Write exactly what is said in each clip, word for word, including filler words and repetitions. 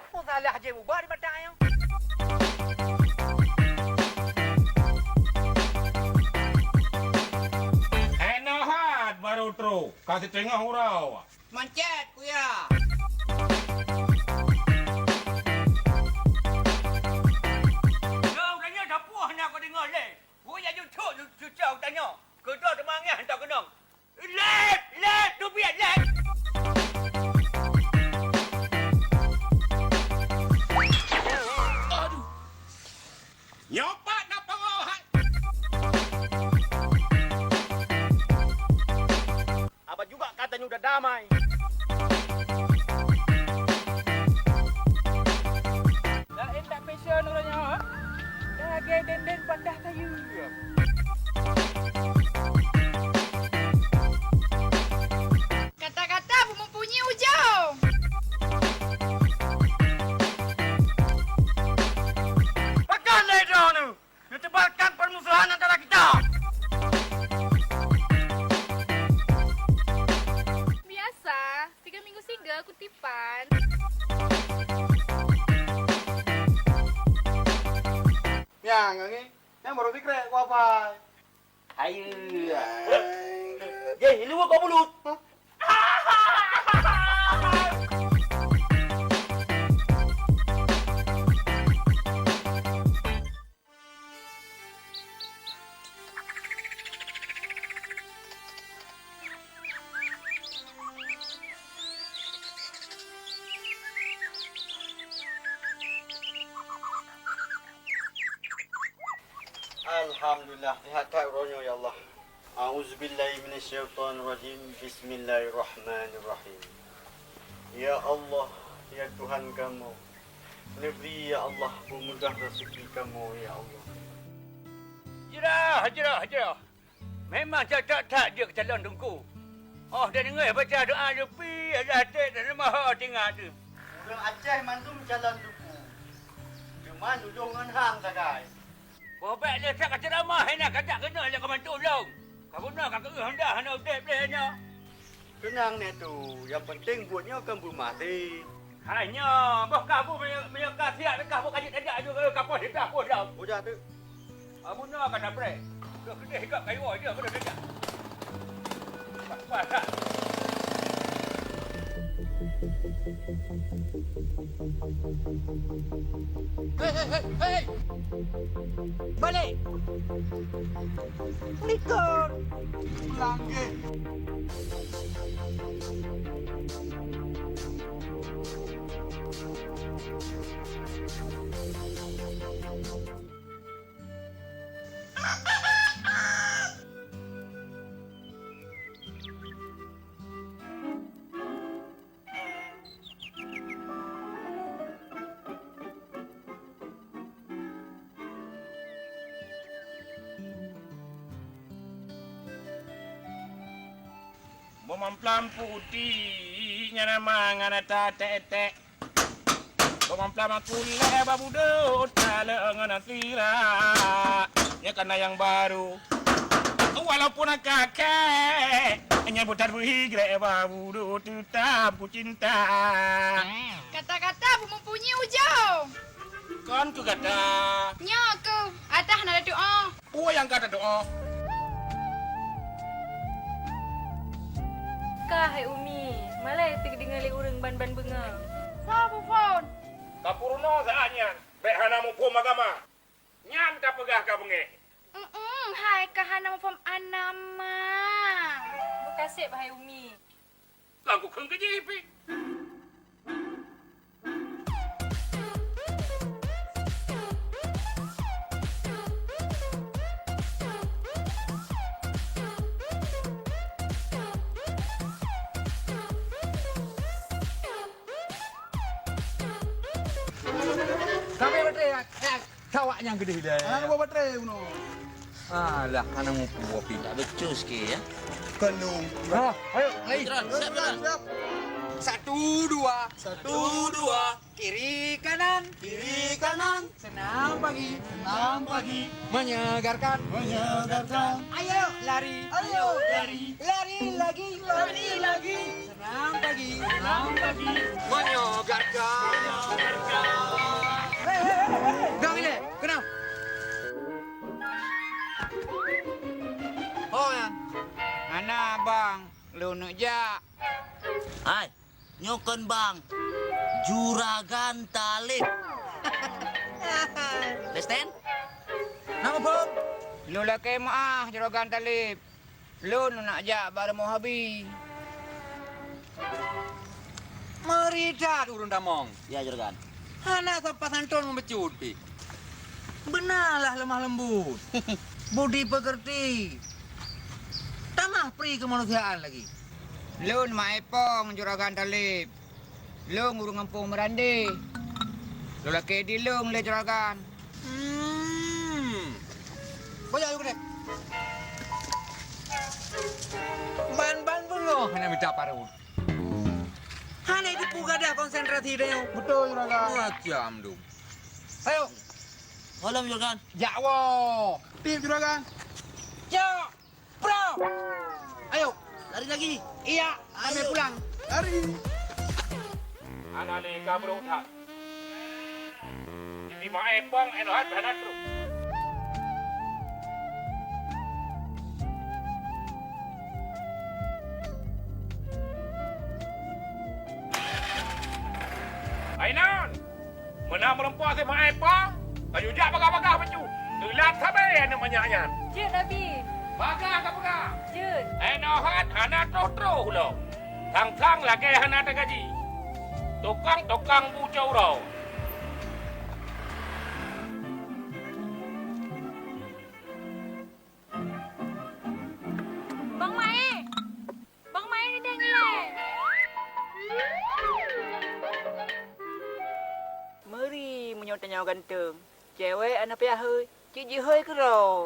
Peue salah jih ubah di mata nyoe? Hei, na hat baru trok, ka siteungoh uroe. Mancet, kuya. Nyoe, udah nyoe sapeue hana kudeungoe lé. Peue nyang jujok, jujok udah nyoe. Keudroe teuma angén hantom keunong. Lét! Lét! Teubiet lét! Aduh! Nyoe pat na pangoh hai! Haba juga ka tanyoe udah damai. Laén tak fashion uroe nyoe, ha? Lagèe dendeng patah kayu. Kata-kata beumunyi ujông. Pakon lé droeneuh neutebalkan permusuhan antara kita? Biasa, siga minggu siga kutipan. Nyang, ngi. Nyang baru sikrek ku apai. Ayu. Jeh, luwa kau bulut. Alhamdulillah, sihat that uroe nyoe, ya Allah. A'udzubillahi minasyaitonirrajim. Bismillahirrahmanirrahim. Ya Allah, ya Tuhan kamoe, neubri, ya Allah, peumudah raseuki kamoe, ya Allah. Jroh, jroh, jroh. Memang cocok that jeuet keu calon teungku. Óh tadeungoe baca doa leupie, alah treb taseumah ho teuingat teuh. Ureueng Aceh mandum calon teungku, teuma tujoh ngon han sagai. Boh bèk lé that ka ceuramah, hana ka that keunoe lé keu mantu lôn. Ka bunoe ka keuh honda hana udeb lé nyoe. Teunang, Netu, nyang peunteng buet nyoe kon beumaséh. Hai nyoe, boh ka bu meunyoe, meunyoe ka siap, ka bu ka jeuet tajak aju, ka poh siplôh poh lom. Bujang tu. Abu nyoe ka tapreh. Keu keudeh ikap kayu aja, keu keudeh tajak. Pas, pas, ha. Hei, hei, hei, hei! Balek! Likot! Pulang, geh! Boh mamplam putéh nyan na mangat ata tek-tek. Boh mamplam aku lé babudut, taleueng ngon sira. Nyoe kana nyang baru. Walaupun kakek, nyan butat beuhi grek babudut, tetap ku cinta. Kata-kata beumunyi ujông. Kon keu gata. Nyoe keuh, atah na doa. Peue nyang gata doa? Ka, hai Umi, malée teudeungoe lé ureueng ban-ban beungoh. Soe beuphon? Ka peurunoe saát nyan, bèk hana muphom agama. Nyan tapeugah ka beungéh. Em-em, hai ka hana muphom agama. Meukaséh, hai Umi. Ka kukheun keu jih pih. Sampai baterai, ya, ya. Cawak nyang geudeh deh. Hana neuba baterai bunoe. Alah, hana muphom pih. Tak becus sikit, ya. Keuneuk. Ah, ayo, lari. Siap, siap, siap. Satu, dua. Satu, dua. Kiri, kanan. Kiri, kanan. Senam pagi. Senam pagi. Menyegarkan. Menyegarkan. Ayo, lari. Ayo, lari. Lari lagi. Lari lagi. Senam pagi. Senam pagi. Menyegarkan. Bang, lôn neuk jak. Hai, nyoe kon bang, Juragan Talib. Lesten? Nama, Bang? Lôn lakèe meu'ah, Juragan Talib. Lôn neuk jak bak rumoh Abi. Meuri that ureueng tamong. Ya, Juragan. Hana sopan santun meubeucut pih. Beunalah leumah leumbut. Budi peukeurti. Tamah pri keumanusiaan lagi. Lôn Mak Epong, Juragan Talib. Lôn ureueng gampông Meurandé. Lôn lakèe dilôn lé Juragan. Hmm. Boya yuk deh. Ban-ban beungoh hana mita parut. Hana jipeugah konsentrasi deh. Beutôi, Juragan. Macam tu. Ayo. Malam, Juragan. Jak woe. Tip, Juragan. Jak. Bro! Ayo, lari lagi. Iya, kami pulang. Lari. Hana lé ka brok that. Di Mak Epong, eh, hana trok. Ainan! Meunan meureumpok si Mak Epong, ka yue jak bagah-bagah bacut. Teulat sabe aneuk manyak nyan. Jeuet, Abi. Bagah ka peugah. Jeuet. Eh, nyoe hana troh-troh ulo. Sang-sang lagèe hana tagaji. Tukang-tukang bucok uroe. Bang Mae! Bang Mae, nideh ngieng! Meuri meunyoe tanyoe ganteng, cewek hana payah hôi, cit jihôi keudroe.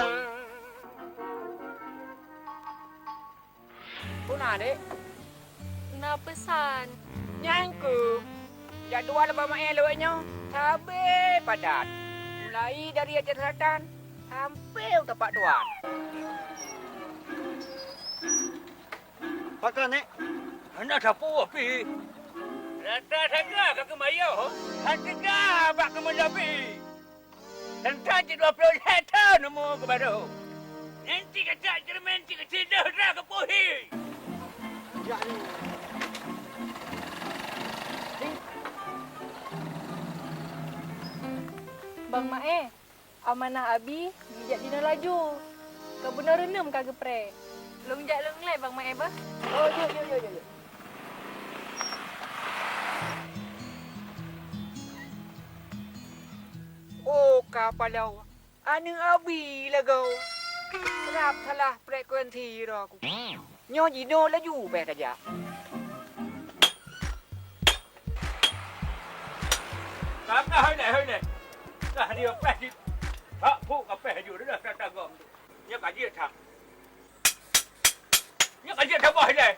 Peue na, Dek? Na peusan. Nyan keuh, jadwal Bang Mae lawét nyoe sabe padat. Mulai dari Aceh Selatan sampai u Tapak Tuan. Pakon, Nek? Hana sapeue pih. Rata saga ka keumayoh, han teuga bak keumeulabi. Teuntang cit dua ploh lhèe thon umu keu barô. Nyan cit gata ceureumen cit keusideh dra keu puhi. Bang Mae, amanah Abi jijak jinoe laju. Ka bunoe reuneuem ka geupreh. Lôn jak lôn lé Bang Mae beuh. Oh, jeuet, jeuet, jeuet, jeuet. Oh, ka paloe. Aneuk Abi lagoe. Rab salah frekuensi droe ku. Nyoe jinoe laju bèk tajak. Ka, ka, hai lé, hai lé. Ka dia pèh di. Hak puk ka pèh ju dah, dah, dah gom tu. Nyoe ka jeuet that. Nyoe ka jeuet that boh ilèe.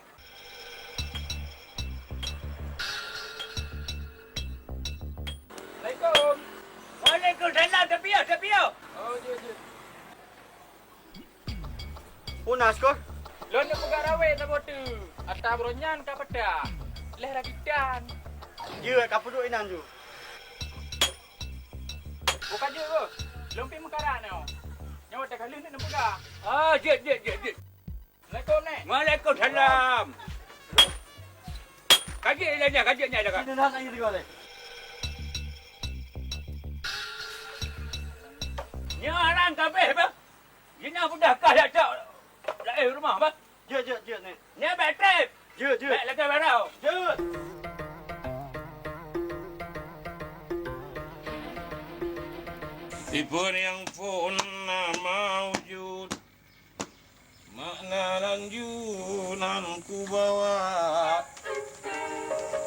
Assalamualaikum. Waalaikumsalam, tapiôh, tapiôh. Oh, jeuet, jeuet. Peue na, Syukur? Lôn neupeugah rawé saboh teuk. Ata uroe nyan ka peugah. Lheuh rakitan. Jeuet, ka peuduek inan ju. Buka jeuet, Bos. Lôn pih meukarat nyoe. Nyoe watèe ka lheueh neupeugah. Ah, jeuet, jeuet, jeuet, jeuet. Assalamualaikum, Nek. Waalaikumsalam. Ka jeuet ilèe nyan, ka jeuet nyan, ka. Ini dah nak jadi kau, Nek. Nyoe arang ka abéh, Bos. Jinoe peudah kah jak cok laén rumoh, bah? Jeuet, jeuet, jeuet, Nek. Nyan bèk trép. Jeuet, jeuet. Bèk lagèe barô. Jeuet. Tipe nyang phôn na maujud, makna lanjut nan kubawa.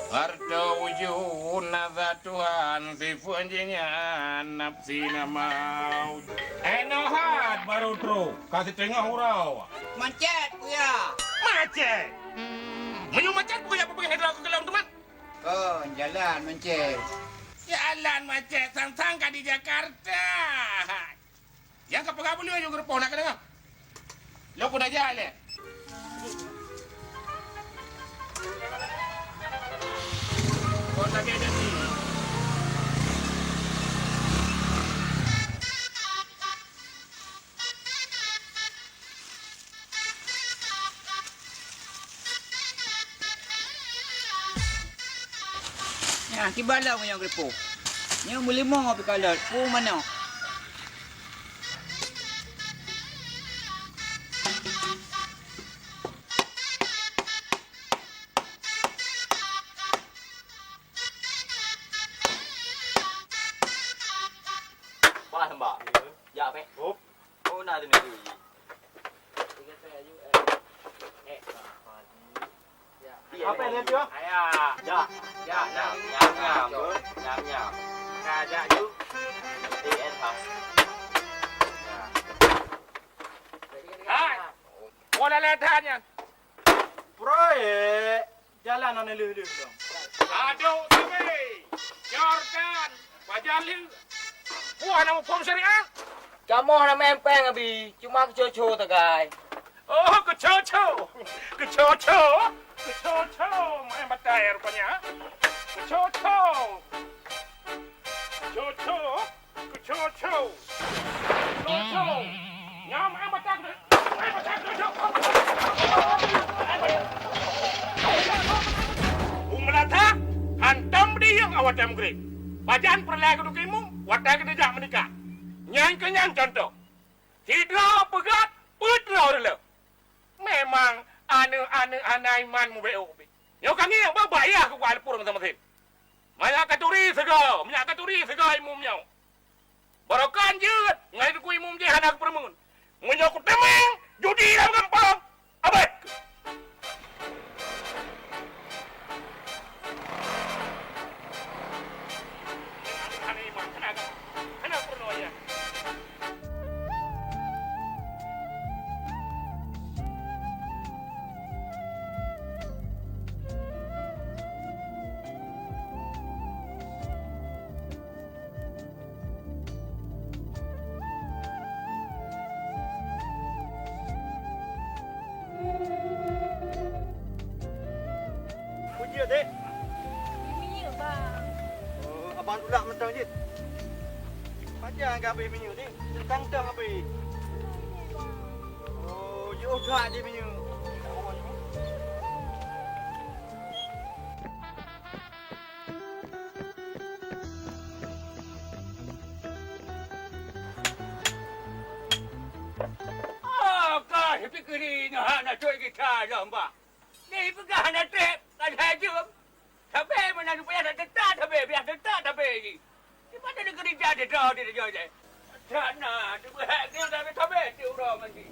Harta wujud na zat Tuhan, sifeuet jih nyan nafsi na maut. Eh, nyoe hat barô trôk, ka siteungoh uroe. Macet, Buya. Macet? Meunyoe macet, Buya peugah droe keu lôn teuma. Kon, jalan macet. Jalan macet, sang-sang ka di Jakarta. Nyang ka peugah buleuen nyoe geurupoh na keudéh. Lôn keuneuk jak lé. Kon lagèe jadi. Kiban lom nyoe geureupoh. Nyoe meulimong pih kalon, peue manoe. Bah, Mbak. Ya, Pak. Oh, na tu ni. Apa yang dia? Ayah. Ya. Ya, nyam, nyam, nyam, bro. Nyam, nyam. Ka jak ju. Eh, eh, ha. Ya. Hai. Bola ledah nyan. Proyek. Jalan hana lheueh-lheueh lom. Aduh, Nabi! Jordan! Pajan lheueh! Puih hana muphom syariat! Kamoe hana meu'en péng, Abi. Cuma keuco-co tagai. Oh, keuco-co! Keuco-co! Keuco-co! Main batai rupanya. Keuco-co! Keuco-co! Keuco-co! Keuco-co! Nyang meu'en batai keu-, meu'en batai keu-, Umeulata, hantom diyueng awak watèe meugreb. Pajan peureulèe keu Teungku Imum, watèe geuneuk jak meunikah. Nyan keuh nyan cuntoh. Sidroe peugah, peuet droe reuloh. Memang aneuk-aneuk hana iman mubeuet pih. Nyoe ka ngieng, bah, bah yah keu Kuala Lumpur masa-masa. Manyak katuri sigoe, manyak katuri sigoe imum nyoe. Barokan jeuet, ngon Teungku Imum jih hana geupeureumeun. Meunyoe kuteumèe judi lam gampông, abéh! Hana iman, hana agama, hana peurunoe ayah. Peue jeuet, Dek? Bri minyeuk, Bang. Oh, abang tulak mantong jeuet. Pajan ka bri minyeuk, Dek? Teuntang-tang abri. Oh, jeuet that di minyeuk. Oh, ka sipikeuri nyoe hana cok gita lom, Bang. Jipeugah hana treb, ka lhèe jeuem. Sabe meunan supaya hana teutap sabe, biasa teutap sabe jih. Di mana negeri jadi dah di raja jai? That na, teubeuhak ngieng sabe-sabe di uroe ngan jih.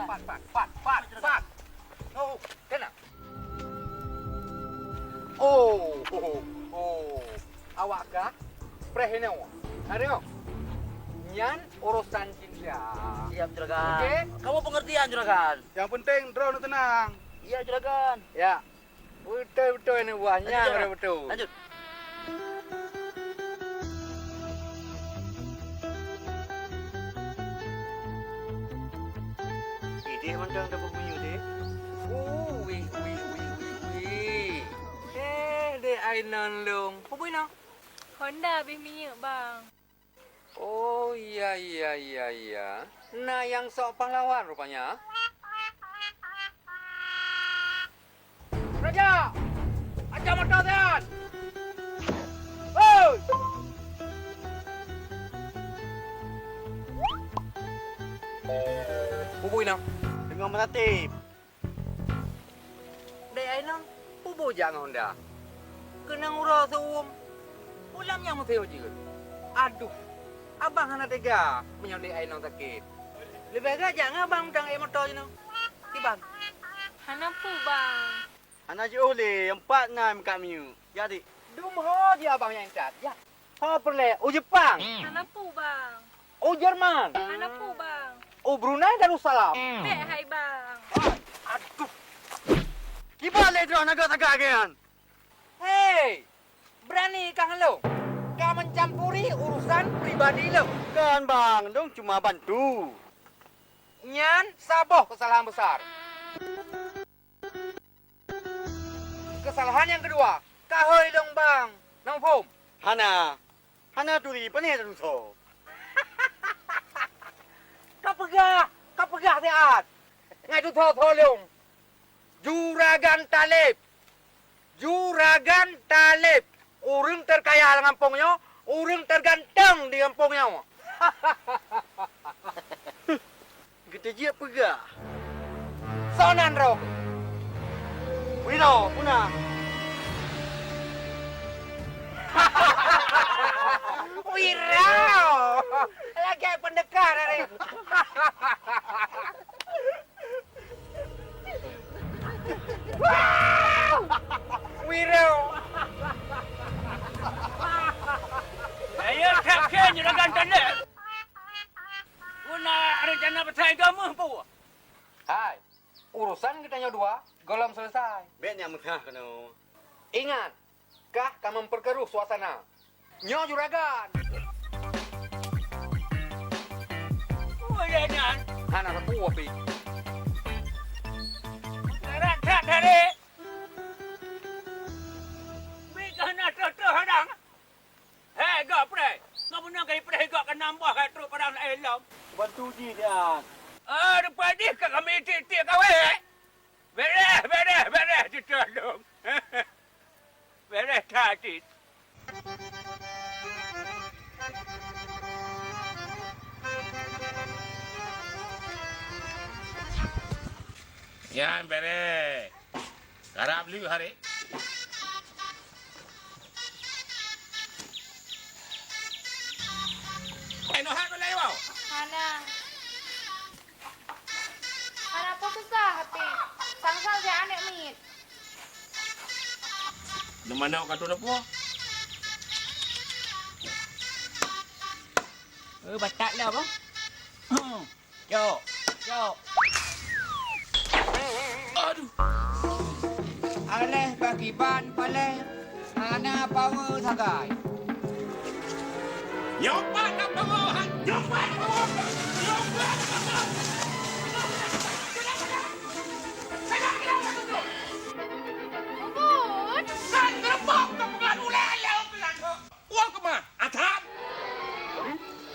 Pat, pat, pat, pat, pat. Oh, kena. Oh, oh, oh. Awak ka preh inoe. Adoe. Nyan urosan cinta. Siap, Juragan. Oke? Kamu pengertian, Juragan. Yang penting droeneuh teunang. Iya, Juragan. Ya. Beutôi-beutôi ni buah. Lanjut, nyan, Juragan. Beutôi. Lanjut. Idéh mantong dapur bunyi deh. Ui, ui, ui, ui, ui. Eh, deh ai non lông. Peue bui noh? Honda bih minyeuk, Bang. Oh, iya, iya, iya, iya. Na nyang sok pahlawan rupanya. Raja! Ancam moto nyan! Hei! Peue bui na? Deungon meuratéb. Dek Ainong, peue bui jak ngon Honda? Keunong uroe seu-uem. Pulang nyang meusé ujeuen. Aduh, abang hana teuga meunyoe Dek Ainong sakét. Leubeh gét jak ngon abang meudan ék moto jinoe. Kiban? Hana peue, Bang. Hana jiôh lé, nyang pat na meukat minyeuk. Jak, Dek. Dum ho jih abang nyang intat. Jak. Ho peureulèe, u Jepang. Hana peue, Bang. U Jerman. Hana peue, Bang. U Brunei Darussalam. Bèk hai, Bang. Aduh. Kiban lé droeneuh na geuh sagai nyan? Hei! Berani kah ngon lôn? Ka mencampuri urusan pribadi lôn. Kon, Bang. Lôn cuma bantu. Nyan saboh kesalahan besar. Kesalahan nyang keudua, ka hôi lôn bang. Na muphom? Hana. Hana turi, pane tatusoe? Ka peugah, ka peugah siat. Ngai tusoe-soe lôn. Juragan Taleb. Juragan Taleb. Ureuëng terkaya lam gampông nyoe, ureuëng terganteng di gampông nyoe. Geuteujeuet peugah. Soe nan droe? Wiro, puna. Wiro! Lagèe peundeukah tadi. Wiro! Ayo, that kheun juragan Taleb. Peue na rencana beusaing keu meuh peue? Hai, urusan geutanyoe dua gohlom selesai. Bèk nyak meuhah keunoe. Ingat, kah ka memperkeruh suasana. Nyoe juragan. Peue lé nyan? Hana sapeue pih. Meukarat that tadi. Bit hana troh-troh hadang. Hei, gok preh! Ngon bunoe ka ipreh gok keu nam boh ka trok padang laén lom. Bantu jih nyan. Ah, rupa jih ka kami tiek-tiek kawé. Bereh, bereh, bereh, cit lom. Bereh that cit. Nyan bereh. Karab lé hari. Eh, noh hana lé, wow. Hana. Hana peue susah, tapi sang-sang si aneuk miet. Di mana ka tu dapur? Eh, batat lah, bang. Hmm. Cok, cok. Aduh. Aléh pakiban paléh, hana power sagai. Nyoe pat na power, ha? Nyoe pat power. Nyoe pat power. Bubut. Kan gerbong ke pengaruh leleh. Wah, kemah? Asam.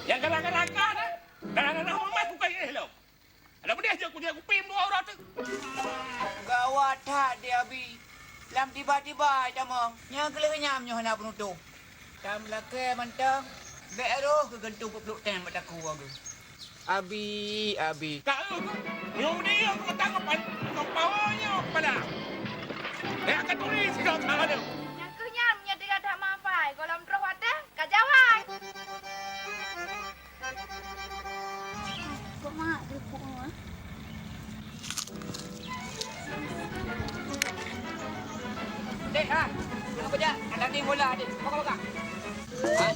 Nyang galak-galak kan, eh? Galak-galak hormat bukan ileh lom. Adak peudeh jeuet kujak kupim dua uroe teuk. Gawat that di Abi. Lam tiba-tiba tamong. Nyang keu lheueh nyan nyoe hana peunutôh. Tam lakée mantong. Bék roh keu geuntung peuet ploh teng bak takue geuh. Abi, Abi. Ka eu keuh. Meunyoe udeb eu keuh mantong ngon pa-, ngon pawa nyoe keupada. Bék ka turi sidroe that lom. Nyang keuh nyan meunyoe teuga that mafai, gohlom troh watée, ka jawai. Kok mak jukuk ah? Dek, ha? Kenapa jak? Ada tim bola, dek. Apa kau pegang? Ha?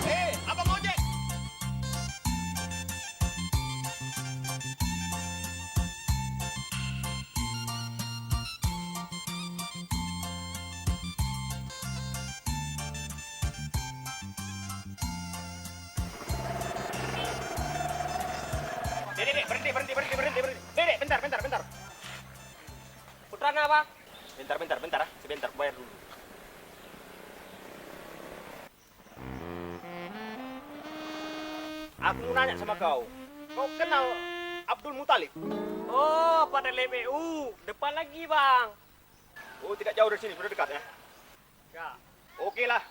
Eh, abang ojek! Dek, dek, dek, berhenti, berhenti, berhenti, berhenti, berhenti. Dek, dek, bentar, bentar, bentar. Putra na, Bang? Bentar, bentar, bentar, ah. Sebentar, bayar dulu. Aku mau nanya sama kau. Kau kenal Abdul Muthalib? Oh, pada L B U. Depan lagi, Bang. Oh, tidak jauh dari sini, sudah dekat, ya? Ya. Oke lah.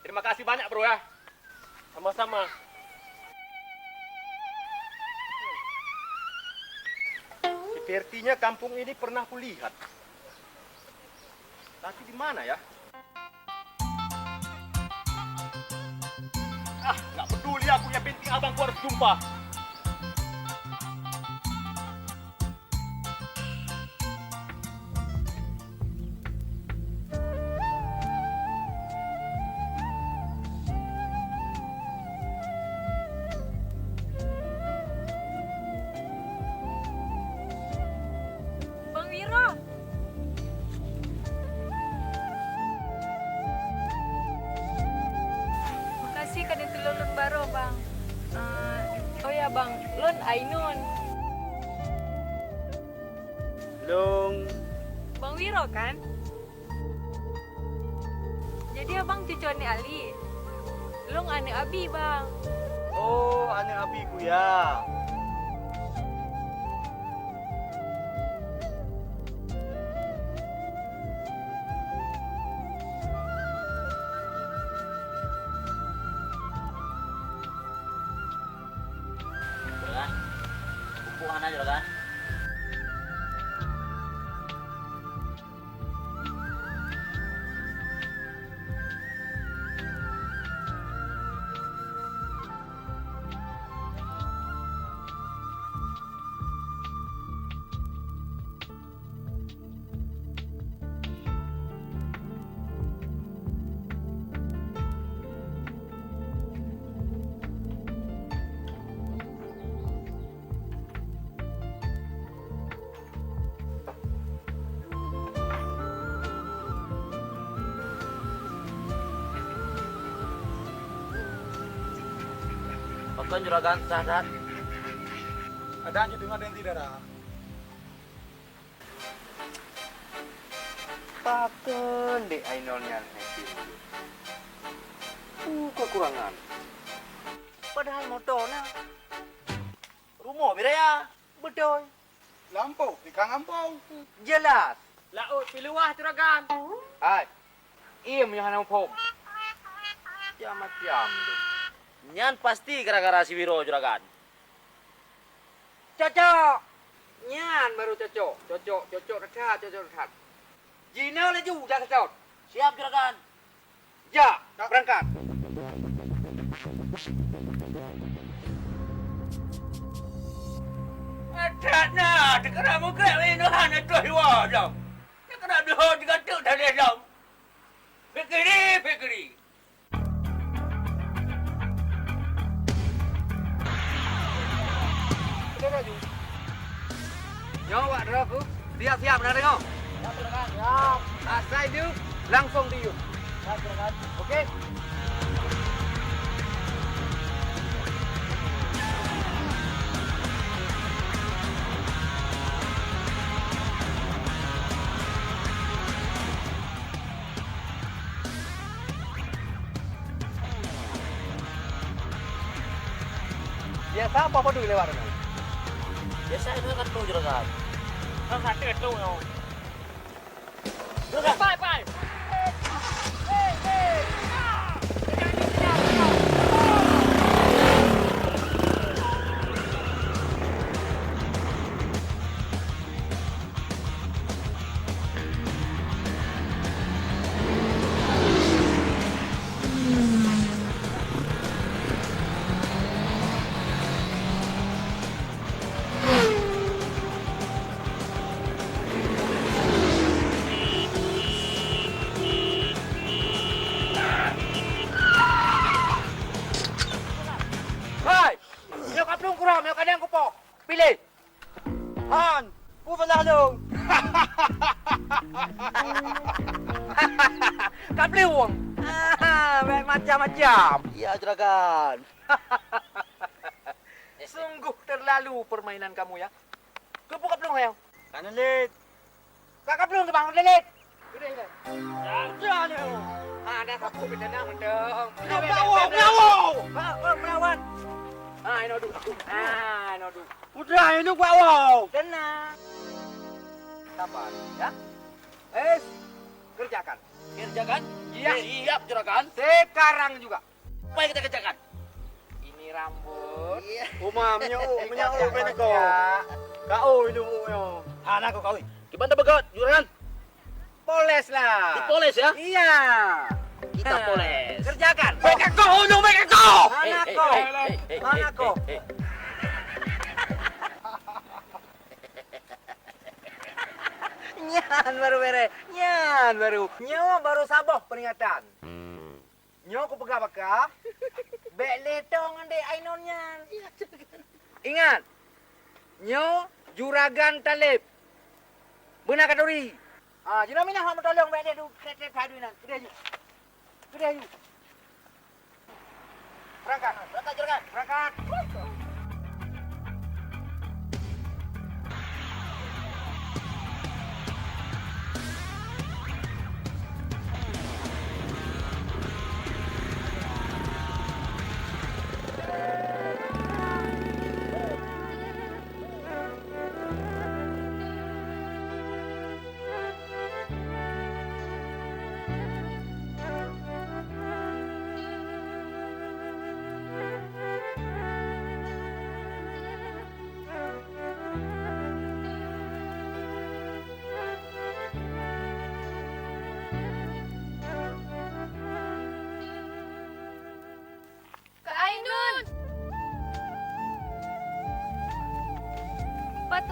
Terima kasih banyak, Bro, ya. Sama-sama. Sepertinya kampung ini pernah kulihat. Tapi di mana, ya? Ah, nggak peduli aku, yang penting abangku harus jumpa. Ainun. Lôn. Bang Wiro, kan? Jadi abang cucu aneuk Ali? Lôn aneuk Abi, Bang. Oh, aneuk Abi ku ya. Juragan, pupuk hana, Juragan. Pakon juragan sah that? Kadang cit teungoh teuntèe dara. Pakon dek Ainun nyan hai Sim? Peue kekurangan? Padahai moto na. Rumoh bit raya. Beutôi. Lampôh tikang ampông. Jelas. Laôt piluwah juragan. Hai. Iem nyang hana muphom. Macam-macam tu. Nyan pasti gara-gara si Wiro juragan. Cocok! Nyan baru cocok. Cocok, cocok that, cocok that. Jinoe laju jak seutôt. Siap, juragan. Jak, berangkat. That na, teuka meugrek lé Tuhan ateueh iwa lom. Teuka deuho teuka teuk that lé lom. Fikiri, fikiri. Nyoe wak droe ku, siap-siap na deungoe. Siap, juragan. Siap. Asai deuh, langsong diyuem. Siap, juragan. Oke. Biasa apa padum lewat sana? Biasa itu kan tu juragan. Kan satu tu. Juragan. Pai, pai. Hai! Nyoe ka plueng kurang, nyoe ka dang kupoh. Piléh! Han, peue beulah lôn? Ka beuliwueng. Ah, bèk macam-macam. Ya, juragan. Sungguh terlalu permainan kamu, ya. Keupeue ka plueng, ya? Ka neulet. Ka ka plueng keu bang, neulet. Udah, udah. Ya, udah, udah. Ah, dah sapu kita dah mendong. Melawan, melawan. Ha, oh, melawan. Ah, inoe duek. Ah, inoe duek. Udah, ini gua wow. Tenang. Sabar, ya. Eh, kerjakan. Kerjakan? Iya. Siap, juragan. Sekarang juga. Apa yang kita kerjakan? Ini rambut. Iya. Uma, meunyoe, meunyoe, meunyoe. Kau, ini, meunyoe. Hana kau kawin. Kiban dah begot, juragan? Poles lah. Dipoles, ya? Iya. Kita poles. Kerjakan. Baik aku, ujung baik aku. Mana kau? Mana kau? Nyan baru bere. Nyan baru. Nyoe baru saboh peringatan. Nyoe kupeugah baka, bèk lé tong ngon Dek Ainun nyan. Ingat, nyoe juragan Taleb. Beuna katuri. Ah, jinoe minah hak meutolong bèk lé du, trép-trép that duek nan. Keudeh ju. Keudeh ju. Berangkat. Berangkat, juragan. Berangkat.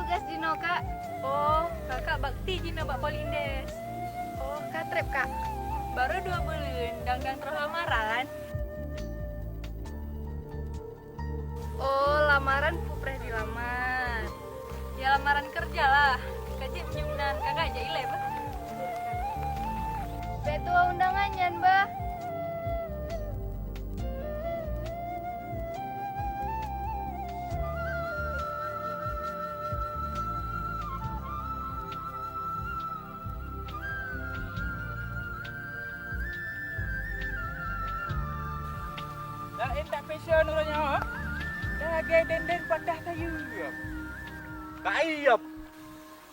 Tugas jinoe, Kak. Oh, kakak bakti jinoe bak Polindes. Oh, ka trép, Kak. Barô dua buleuen, dang-dang troh lamaran. Oh, lamaran peue preh dilamar. Ya, lamaran kerja lah. Ka jeuet meunyoe meunan, kakak jak ilée bah. Bék tuwoe undangan nyan bah. Laén tapeusion uroe nyoe, lagée dendeng patah sayeuep. Ka iop,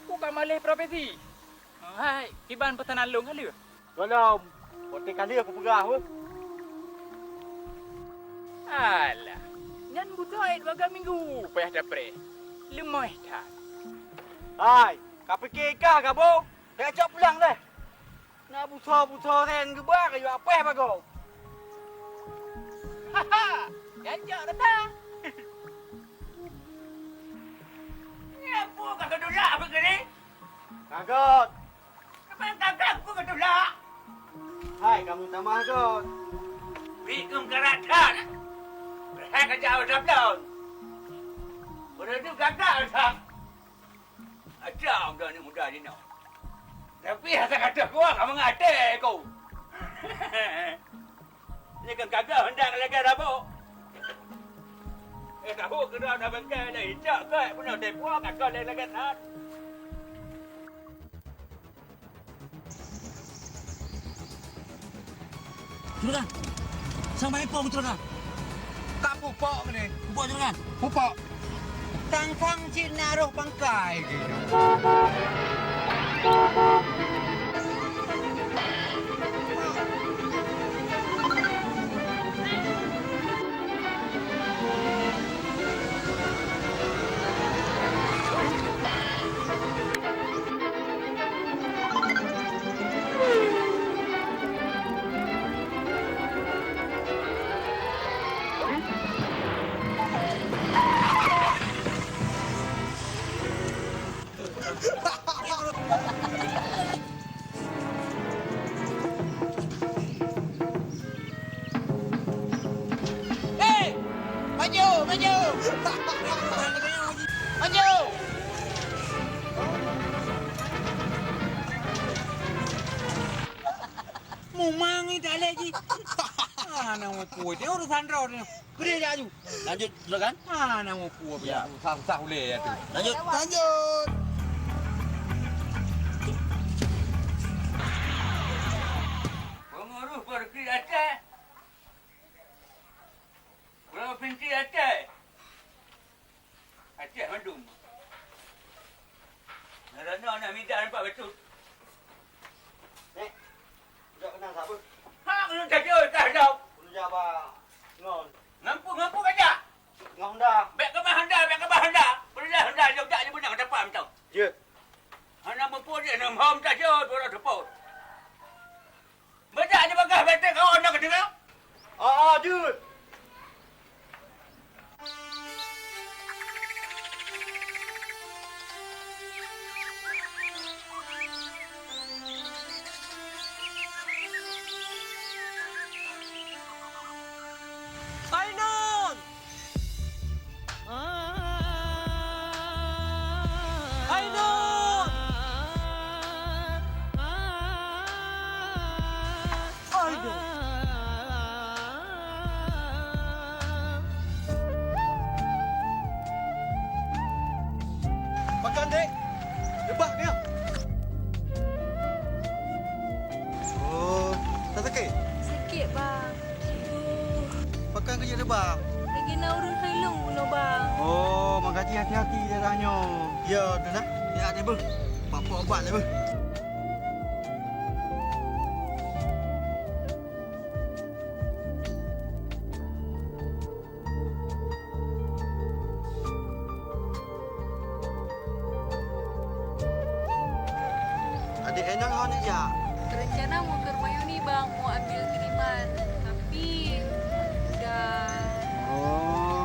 ku ka malée profesi. Hai, kiban peusanan lôn ka lheueh? Gohlom, watée ka lheueh kupeugah weueh. Alah, nyan butoe bagoe minggu payah tapreh. Leumoh that. Hai, ka pike kah gabo? Tacok pulang deh. Na busoe-busoe sen geuba kayue apeh bagoe. Haha, nyan cok rata. Nyan peue ka keudulak beugini? Kagot. Kapan kakak ku keudulak? Hai, kamu tamah got. Bikung karat that. Berhak aja udah blon. Udah tu gagak dah. Ada udah ni muda ni no. Tapi hasa kata gua kamu ngate ku. Ni kan kagak hendak lagi rabok. Eh, tahu kena nak bengkai dah ijak kai pun nak tempoh kata lagi lagi that. Juragan, sang bangai po, Juragan. Ka pupok keunoe. Pupok, Juragan. Pupok. Sang-sang cit na roh pangkai. Hei! Maju! Maju! Maju! Mumang ni tak leh ji. Ah, nak mupui dia urusan droe ni. Beri dia aju. Lanjut, silakan. Ah, nak mupui apa ya? Susah-susah uleh ya tu. Lanjut. Lanjut. Pengurus Perkri Aceh. Provinsi Aceh. Aceh mandum. Ngerana anak mida nampak betul. Nek, udah kenal siapa? Ha, kena tajur, dah tahu. Kena jabat ngon. Ngampu, ngampu aja. Ngon Honda. Bek kemah Honda, bek kemah Honda. Bolehlah Honda, jom tak je benar dapat macam. Ya. Hana mampu dia, enam hom tajur, dua ratus pun. Bajak je bagah batèe kawan nak keudéh. Ah, ah, jeuet. Ainun! Ainun! Aduh. Pakon, Dek? Leubah keuh? Oh, tak sakét? Sakét, Bang. Aduh. Pakon keuh jeuet leubah? Lagi na ureueng hai lôn bunoe, Bang. Oh, makajih hati-hati daerah nyoe. Ya, tu dah. Ya, dia beuh. Bapak ubat dia beuh. Adik Enol ho neujak? Rencana mau ke rumah Yuni, Bang, mau ambil kiriman. Tapi udah. Oh.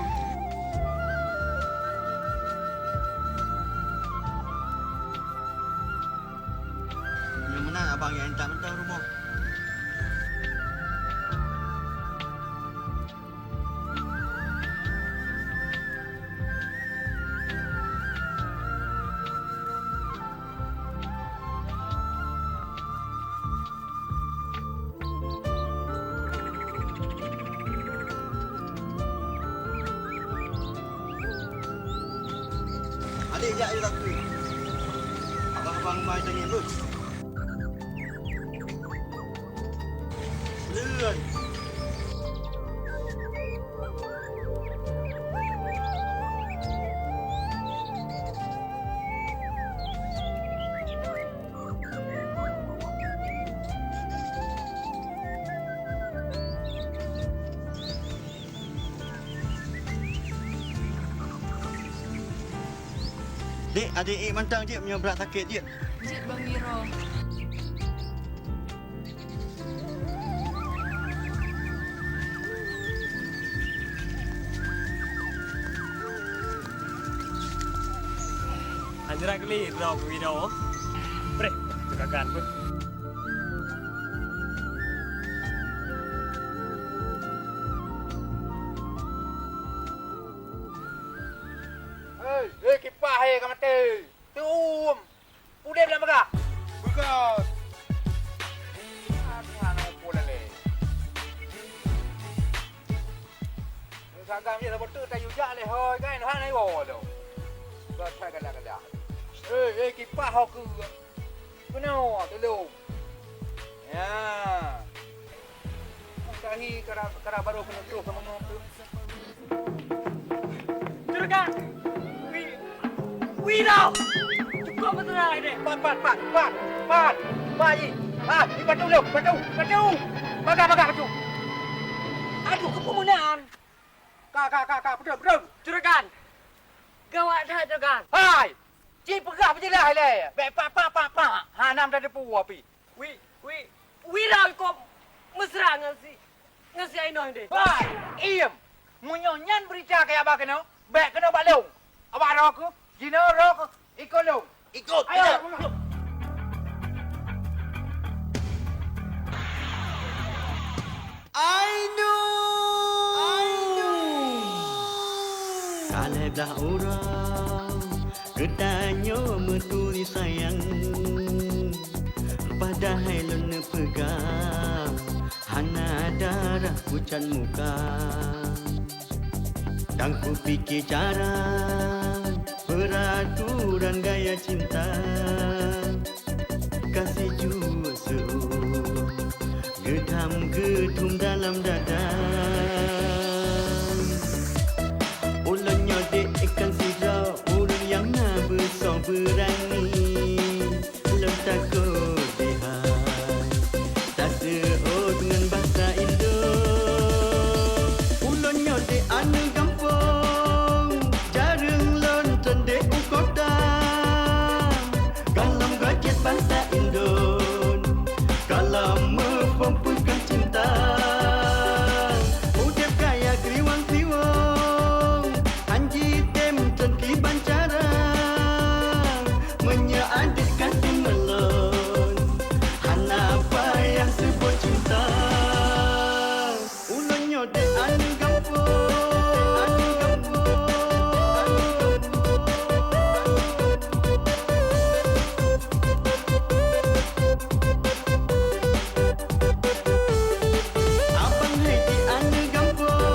Dek, jak, jak, jak. Abang-abang bai tangieng beuh. Leuan. Dek, adak ék mantong jeuet meunyoe brat sakét jeuet. Jeuet, Bang Wiro. Anjra kali droe Bang Wiro. Preh, teugagan pun. Hei, hei, kipah, hei, ka maté. Teuuem. Udeb lam bagah. Beugah. Aduh, aneuk mupo lalé. Sagam je saboh teuk tayue jak lé hôi, kan, hana iwoe lom. Gata galak-galak. Eh, eh, kipah ho keu. Keunoe, tulông. Ya. Tahi kara, kara barô keuneuk troh sama ngon tu. Juragan! Wi-, Wiro! Cukup beutôi dah ini. Pat, pat, pat, pat, pat, pat, ji. Ah, di batu tu, batu, batu. Bagah, bagah, batu. Aduh, keupeumeunaan. Ka, ka, ka, ka, beutôi, beutôi. Juragan! Gawat that, Juragan! Hai! Ci peugah peujeulaih lé. Bèk pak, pak, pak, pak. Hana meutateupeue api. Wi, wi, Wiro kok mesra ngon si, ngon si Ainun deh. Wah, iem. Meunyoe nyan beurita keu abah keunoe, bèk keunoe bak lôn. Abah droe keuh, jinoe droe keuh, ikot lôn. Ikot, ayo, ikot. Ainun! Ainun! Ka lhèe blah uroe geutanyoe meuturi sayang, padahai lôn neupeugah hana darah pucat muka. Dan kupike cara peuraturan gaya cinta. Ka sijuek seu geudham geudum dalam dada. Ulôn nyoe dek ikan sidroe ureueng nyang na beusoe beurani. Lôn takot dihai taseuôt ngon basa Indo. Ulôn nyoe dek aneuk gampông, jareueng lôn trön dek u kota. Gohlom geucit bansa Indon, gohlom muphom peue keu cinta. Udeb gaya kriwang-kriwong, han jitem trön kiban cara. Meunyoe adet ka teumeulon, hana payah seubot cinta. Ulôn nyoe dek aneuk gampông, aneuk gampông, aneuk gampông. Abang hai di aneuk gampông,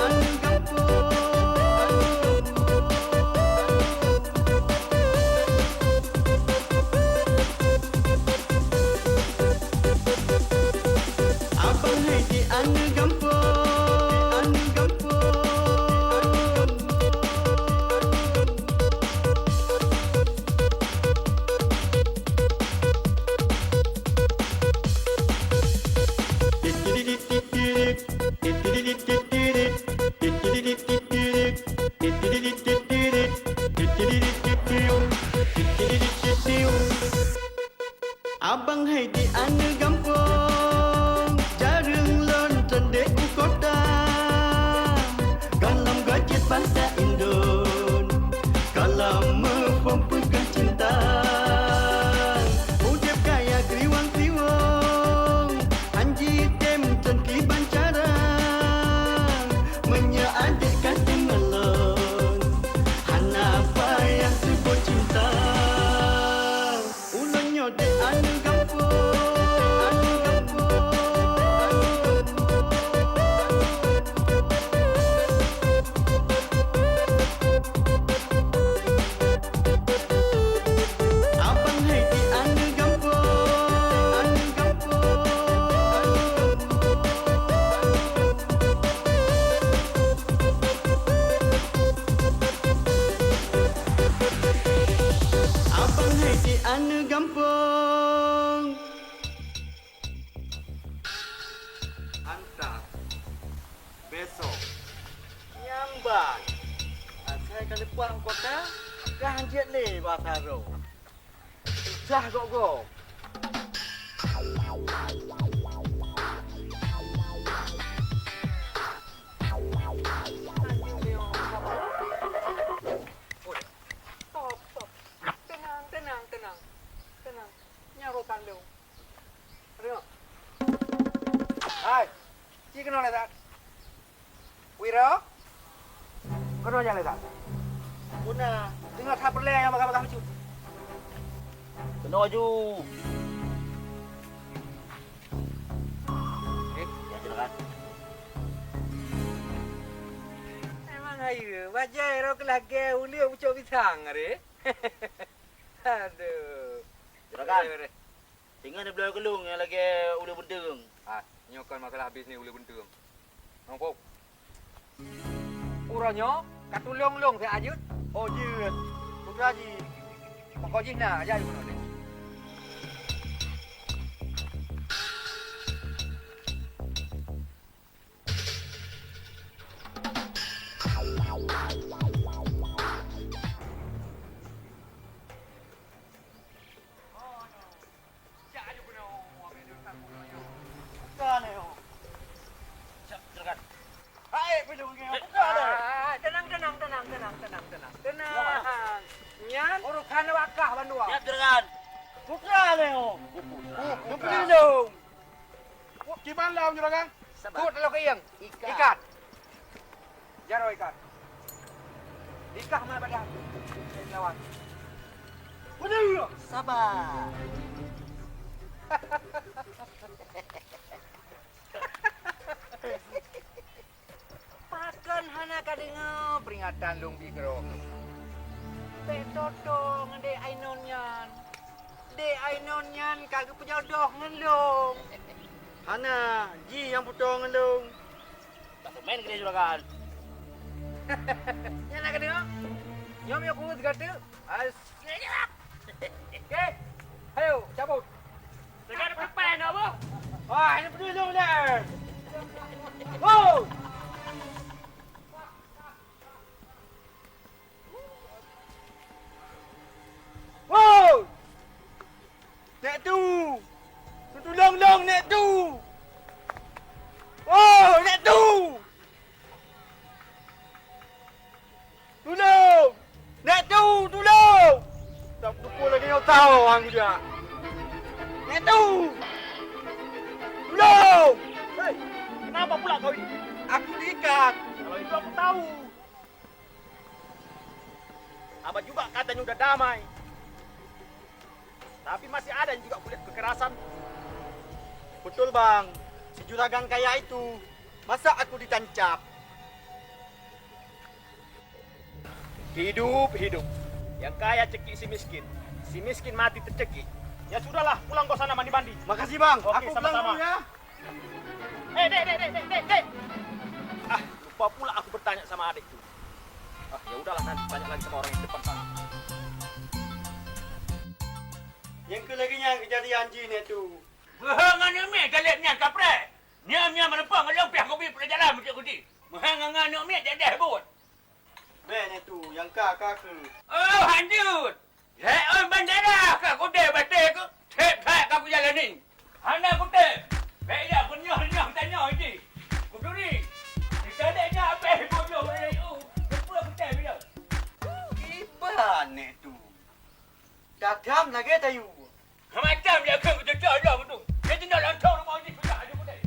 aneuk gampông, aneuk gampông. Abang hai di aneuk gampông, aneuk gampông. Abang hai di aneuk gampông, jareueng lôn trön dek u kota. Esok. Nyang ban. Asai ka leupah u kota, ka hanjeuet lé basa droe. Susah gob-gob. Stop, stop. Tenang, tenang, tenang. Tenang. Nyan urusan lôn. Aduh. Hai, ci keunoe lé that. Wira, keunoe nyan lé that. Puna, teungoh that peureulèe nyang bagah-bagah bacut. Keunoe ju. Eh, ya, silakan. Memang hayeue, bajèe rot lagèe uleue pucok pisang, aré. Aduh. Juragan. Beureh, beureh. Singoh neubloe keu lôn nyang lagèe uleue beunteung. Ah, nyoe kon masalah bisnis uleue beunteung. Nyoe, Pop. Uroe nyoe ka tulông lôn siat jeuet. Oh, jeuet. Putra jih. Mangko jih na, jai keunoe. Hai, peuleueh nyoe, buka lé. Ah, tenang, tenang, tenang, tenang, tenang, tenang. Tenang. Nyan urusan wakah bandua. Siap, juragan. Buka lé, oh. Buka lé. Kiban lom, juragan. Sabar. Kut lalu keuieng. Ikat. Ikat. Jaroe ikat. Ikah mat badan. Lawan. Beuna. Sabar. Pakon hana ka deungoe peringatan lôn bi keudroe? Bèk toto ngon Dek Ainun nyan. Dek Ainun nyan ka geupeujodoh ngon lôn. Hana, jih nyang putôh ngon lôn. Ka seumen keudeh juragan. Nyan na ka deungoe? Nyoe meunyoe kuheun sigateuk. As- Oke, ayo cabut. Teuka teupeupèe na boh. Wah, ini peudeuh lôn deh. Wow! Wow! Nek Tu! Tulông lôn, Nek Tu! Wow, Nek Tu! Tulông! Nek Tu, tulông! Tak pukul lagi nyoe tau hang dia. Nek Tu! Tulông! Hei, kenapa pula kau ini? Aku diikat. Kalau itu aku tahu. Abang juga katanya udah damai. Tapi masih ada juga kulihat kekerasan. Betul, Bang. Si juragan kaya itu, masa aku ditancap? Hidup, hidup. Yang kaya cekik si miskin. Si miskin mati tercekik. Ya sudahlah, pulang kau sana mandi-mandi. Makasih, Bang. Oke, aku pulang sama-sama dulu ya. Eh, Dek, Dek, Dek, Dek, Dek, Dek. Ah, lupa pula aku bertanya sama adik tu. Ah, ya udahlah, nanti tanya lagi sama orang yang depan sana. Nyang keu lagèe nyan keujadian jih, Nek Tu. Beuhe ngon aneuk miet galak nyan kapreh. Nyan, nyan meureumpok ngon lôn piah kubi peurejalan meujeuet kudi. Meuhe ngon aneuk miet deh-deh buet. Bèk, Nek Tu, nyang ka, ka keuh. Oh, hanjeuet! Lhèe ôn bandara ka kudeh batèe keuh, thèb that ka kujalani. Hana kutém. Bèk jak peunyôh-nyôh tanyoe jih. Kuturi. Disadek nyan abéh bodoh ureueng U. Keupeue kutém ilôn? Kiban, Nek Tu. Tatham lagèe tayue. Macam jak kheun keucocok lom tu. Dia tinggal langsung rumah jih sudah aja kudeh.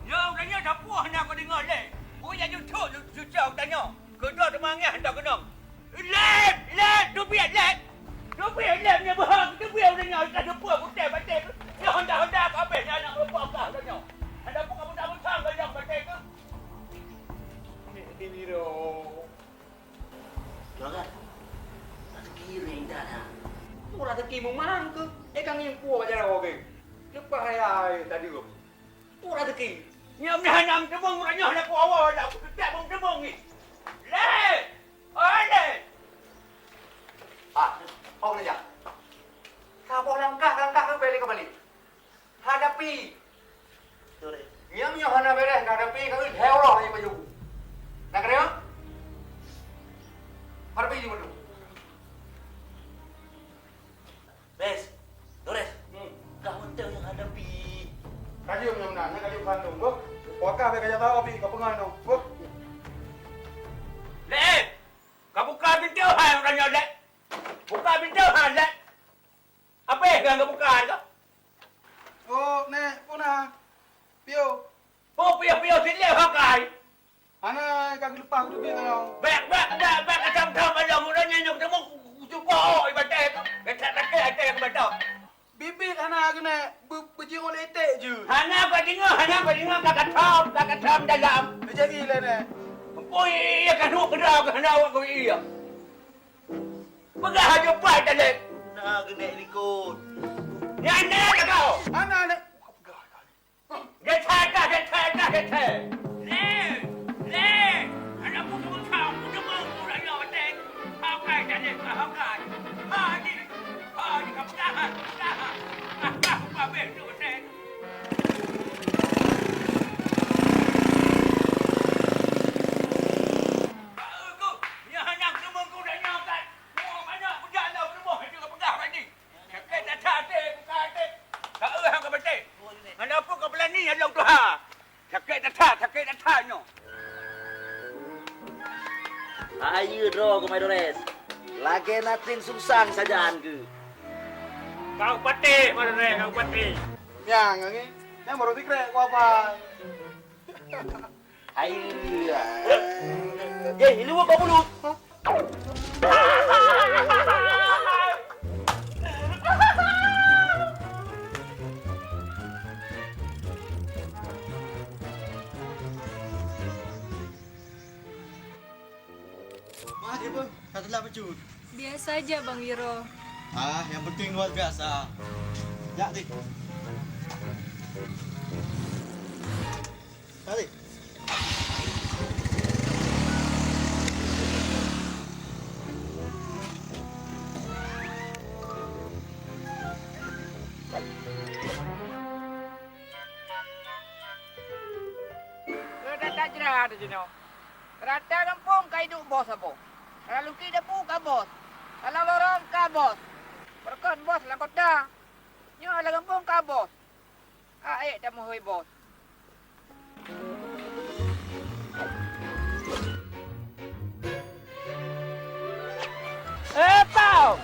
Nyoe geutanyoe sapeue hana kudeungoe lé. Peue nyang jeuet jeuet cucoe geutanyoe. Keudroe teuma angèh hana keunong. Lép! Lép! Teubiet lép! Teubiet lép nyoe beuhang! Teubiet geutanyoe ka seupôt kutem batèe keuh. Nyoe honda-honda ka abéh nyoe aneuk meureumpok kah geutanyoe. Hana peue ka meutam-meutam geutanyoe batèe keuh. Mumang keuh, eh, ka ngieng puwoe bak jaroe geuh. Leupah raya, eh, tadi. Peue raseuki? Nyoe meunan hana meuteumong, uroe nyoe hana kuwoe, hana kuteutap meuteumong nyoe. Lé! Oi, lé! Ah, ho keunong jak. Saboh langkah-langkah keuh bèk lé ka balik. Hadapi. Nyoe meunyoe hana bèrèh, hadapi ka lhèe uroe lagèe baju. Na keunong? Hadapi ju bandum. Bes, Dores, hmm, kah mantong nyang hadapi. Kajeuem nyang na, nyan kajeuem khandong, beuh. Wakah bèk kajak tahu, Abi, ka peungan nyoe, beuh. Lé! Ka buka pintoe hai uroe nyoe, Lé! Buka pintoe hai, Lé! Apa nyang ka buka, Lé? Oh, Nek, peue na? Piôh. Oh, piôh-piôh, silèe hakai. Hana ka geuleupah keu teubiet nyoe. Bèk, bèk, bèk, bèk, kacam-cam aja muda nyan nyang teumu kucukok ibadat. Kacak-kacak até keu mata. Bibit hana keuneuk beu-, beujeuet lé etek jeuet. Hana ka deungoe, hana ka deungoe, ka kacam, ka kacam dalam. Jadi lé nè. Pui iya ka nuh keudroe, ka hana awak keu iya. Peugah aja pai taleb. Na keuneuk likot. Nyan na kau. Hana nè. Geuthai kah, geuthai kah, geuthai! Lé! Lé! Aneuk muda, muda, muda, muda, nyoe watèe. Hakai jadi, hakai. Ha, di. Ha, di, ka peugah, ha, peugah, ha. Ah, ah, babeh tu, watèe. Baru tu, nyoe hanang teumeuku dah nyoe kan. Nyoe banyak peugah dah, teumeuh, itu ka peugah tadi. Sakét that-that até, buka até. Ka eu hang ka maté. Hana peue ka beulani lôn tuha. Sakét that-that, sakét that-that nyoe. Ayeue droe keuh Mai Dores. Lagèe na teueng sungsang sajan keuh. Kau patéh, Mai Dores, kau patéh. Nyang, nyang, nyang baru sikrek ku apa? Hai, iya. Eh, ini bukan mulut. Mah, dia pun tak telah pecut. Biasa aja, Bang Wiro. Ah, yang penting luar biasa. Jak, Tik. Tarik. Rata-rata jrat di sinoe. Rata gampông ka iduek bos saboh. Rata lukik dapu ka bos. Rata lorong ka bos. Beureukat bos lam kota. Nyoe lam gampông ka bos. Ka ék tameuhôi bos. Eh, Pau!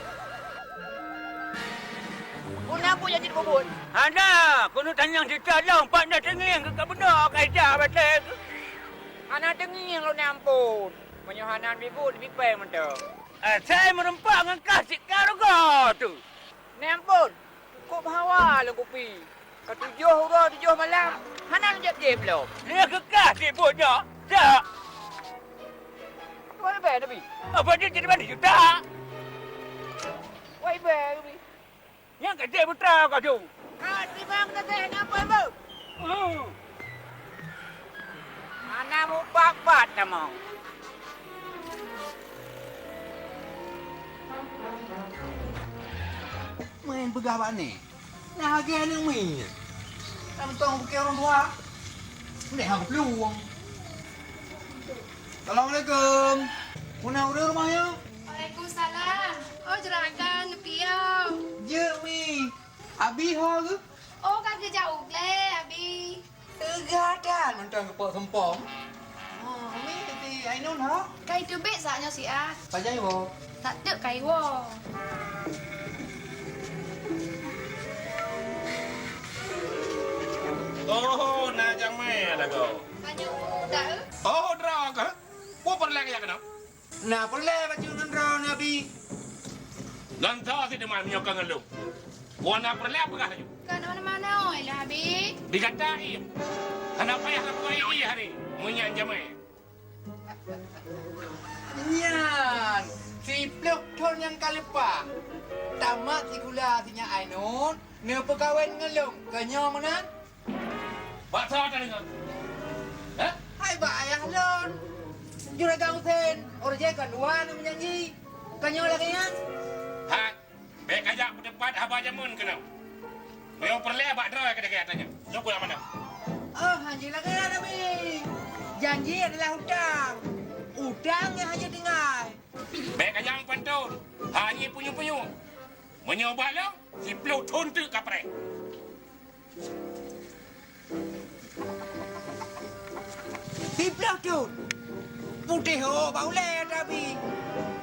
Peue na buet nyang jeuet bubut? Hana, keuneuk tanyong cit lom, pat na teungieng keu ka bunoe ka ija batée keuh. Hana teungieng lôn nyan phon. Meunyoe hana bibut, bipée mantong. Asai meureumpok ngon kah cit ka rugoe tu. Nyan phon, kôb hawa lôn kupi. Ka tujoh uroe tujoh malam, hana lôn jieb-jieb lom. Lheueh keu kah sibuk nyoe, jak. Wai bèe, Nabi. Apa dia jadi mana juta? Wai bèe, Nabi. Nyang ka jeuet putra kah tu. Ka teurimong teuntèe nyan phon, Beuh. Hmm. Hana mupat-pat tamong. Main peugah bak ni. Nah, lagèe aneuk miet. Kan tong bukée ureueng tuha. Meunan han geuplueng. Assalamualaikum. Peue na ureueng rumoh nyoe? Waalaikumsalam. Oh, juragan, piôh. Jeuet, Mi. Abi ho geuh? Oh, ka geujak u glé, Abi. Teuga that mantong geupok seumpom. Ha, umi, si Ainun ho? Ka iteubiet saát nyoe siat. Pajan iwoe? Sateuk ka iwoe. Oh, na jamé lagoe. Ka nyoe udah, eh? Oh, droe kah? Peue peureulèe keunoe? Na peureulèe bacut ngon droeneuh, Abi? Ngon soe si teuma meunyoe kon ngon lôn? Wan na peureulèe peugah laju. Kon ôn manoe lah, Abi. Di gata ié. Hana payah na peugah ié hari. Meunyan jamé. Nyan. Siplôh thôn nyang ka leupah, tamat sikula si nyak Ainun, neupeukawen ngon lôn, keu nyoe meunan? Bak soe tadeungoe? Hah? Hai bak ayah lôn, Juragan Husen, ureueng jih kon dua neumeujanji, keu nyoe lagèe nyan? Hai, bèk kajak peuteupat haba jameun keunoe. Meunyoe peureulèe bak droe keu dagèe tanyoe. Nyoe keuneuk meunan? Oh, hanjeuet lagèe nyan, Abi. Janji adalah utang. Utang nyang hanjeuet tinggai. Bèk kajak meupanton. Hana punyueng-punyueng. Meunyoe bak lôn, siplôh thôn teuk kapreh. Siplôh thôn? Putéh ôk bak ulèe, Abi.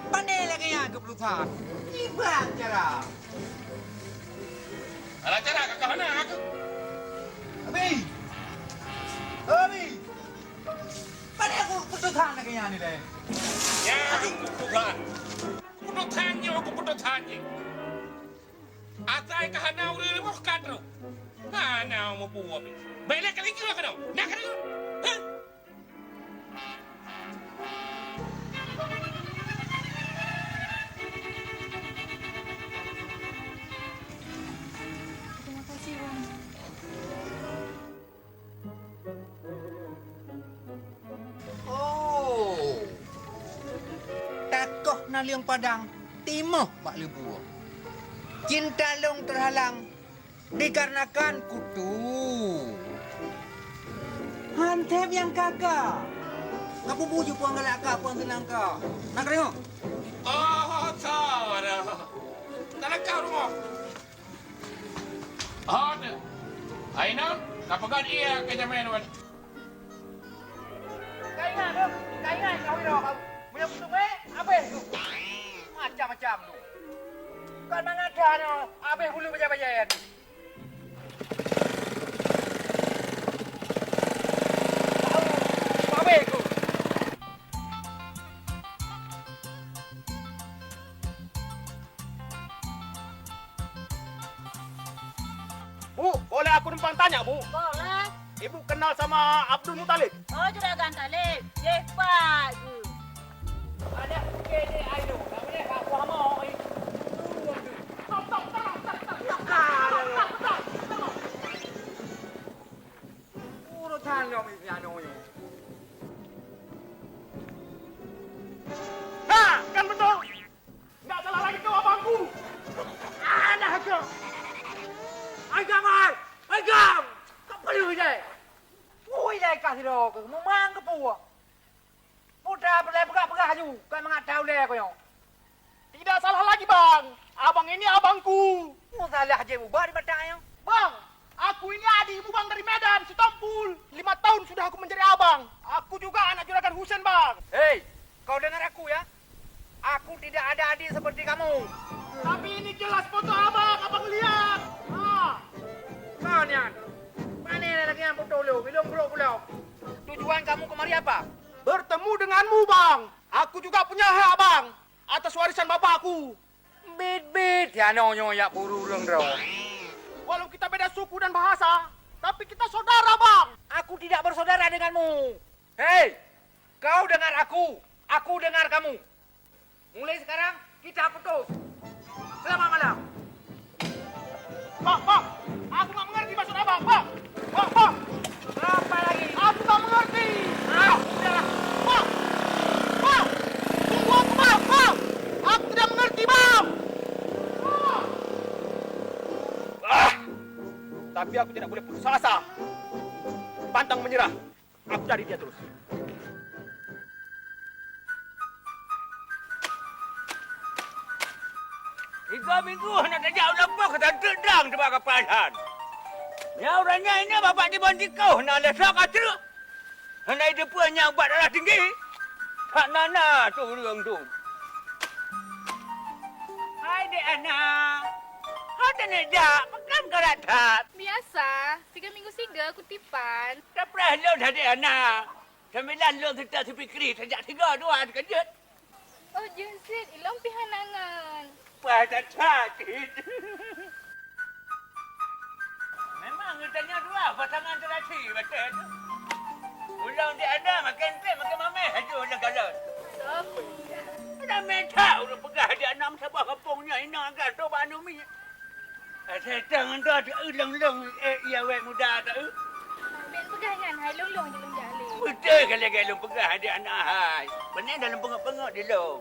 Pane lagèe nyan keuputusan? Nibak cara. Alah cara kakak hana aku. Abi! Abi! Pane aku keuputusan lagèe nyan ilèe? Nyan keuputusan. Keuputusan nyoe, keuputusan nyoe. Asai ka hana ureueng rumoh ka trôk. Hana mubuet. Bèk lé ka lingkeu keunoe. Nak keunoe. Hah? Terima kasih, Bang. Oh. Takoh naleueng padang, timoh bak leubue. Cinta lôn teuhalang dikarenakan kutu. Hantém nyang ka-ka. Kapubuet jih puang galak ka, puang seunang ka. Na kadeungoe? Oh, Sarah. Ka lengkap rumoh. Oh, tu. Ainun, ka peugöt ie keu jamèe lôn. Ka ingat tu, ka ingat keu Wiro. Meunyoe kuteumé, abéh tu. Macam-macam tu. Kon mangat that nyoe, abéh bulu bajèe-bajèe tu. Tahu, abéh tu. Bu, boleh aku numpang tanya, Bu? Boleh. Ibu kenal sama Abdul Muthalib? Oh, Juragan Talib. Yeh, Pak. Adak putih ni, ayo. Tak boleh, Pak. Aku hama, oi. Stop, stop, stop, stop, stop, stop. Urusan dong isi anu ni. Ha, kan betul. Ndak salah lagi kau abangku. Alah kau. Hai gamai. Hai gam. Kau perlu je. Ui, lai kah sidroe keu mumang keu puak. Putra peureulèe peugah-peugah laju, kon mangat that ulèe keu nyoe. Tidak salah lagi, Bang. Abang ini abangku. Mu salah jeuet ubah di mata nyoe. Bang, aku ini adik ibu Bang dari Medan, Sitompul. Lima tahun sudah aku mencari abang. Aku juga anak juragan Husen, Bang. Hei, kau dengar aku ya. Aku tidak ada adik seperti kamu. Tapi ini jelas foto abang, abang lihat. Ha. Kau nyan. Pane lagèe nyan foto lu, bilong brok pulo. Tujuan kamu kemari apa? Bertemu denganmu, Bang. Aku juga punya hak, Bang, atas warisan bapakku. Bit-bit, ya nyoe nyoe jak buru ureueng droe. Walau kita beda suku dan bahasa, tapi kita saudara, Bang. Aku tidak bersaudara denganmu. Hei, kau dengar aku, aku dengar kamu. Mulai sekarang, kita putus. Selamat malam. Bang, Bang, aku nggak mengerti maksud Abang, Bang. Bang, Bang. Berapa lagi? Aku nggak mengerti. Ah, udah. Bang, Bang, tunggu aku, Bang, Bang. Aku tidak mengerti, Bang. Bang. Ah, tapi aku tidak boleh putus asa. Pantang menyerah. Aku cari dia terus. Tiga minggu hana tajak u lampôh ka tanteuk dang teuba kapal that. Nyan uroe nyan inan bapak tibon tikoh na lé soe ka treuk. Hana jiteupeue nyan ubat darah tinggi. Hak na-na tu ureueng tu. Hai dek Ana. Hana tajak, pakon karat that. Biasa, tiga minggu siga ku tipan. Tapreh lôn hadeh Ana. Sambilan lôn seutôt si Fikri tajak tiga dua teukeujot. Oh, jeuet cit, ilôn pih hana ngon. Pah that sakét. Memang geutanyoe dua pasangan teurasi batée tu. Ulôn di Ana makin pih makin mameh laju lôn kalon. Soe peucaya? Tamé that ureuëng peugah di anam saboh kampung nyoe inoe gato bak aneuk miet. Asai tang anda ulong-long, eh, iya wék muda ta eu. Bèk peugah nyan, hai long-long je lôn jak lé. Beutôi ka lagèe lôn peugah di anak hai. Beuna dalam peungok-peungok di long.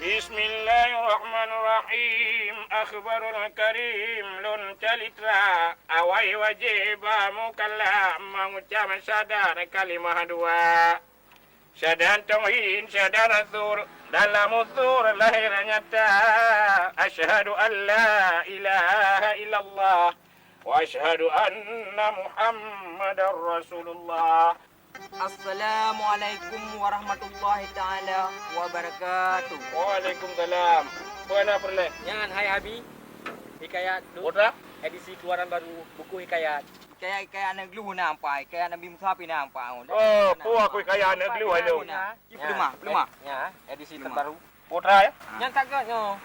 Bismillahirrahmanirrahim. Akhbarul Karim, lôn calitra awai wajéb bak mukallaf meugucab syahadat kalimah dua. Syahadat tauhid, syahadat zur, dalam zur lahé nyata. Asyhadu an la ilaha illallah wa asyhadu anna Muhammadar Rasulullah. Assalamualaikum warahmatullahi taala wabarakatuh. Waalaikumsalam. Peue na peureulèe? Nyan hai Abi. Hikayat tu. Putra? Edisi keluaran baru buku hikayat. Hikayat-hikayat aneuk glue na ampai, hikayat Nabi Musa pih na ampai. Oh, peue aku hikayat aneuk glue hai lôn. Ih, peuleumah, peuleumah. Nya, edisi terbaru. Putra ya? Nyan tak gèt nyoe.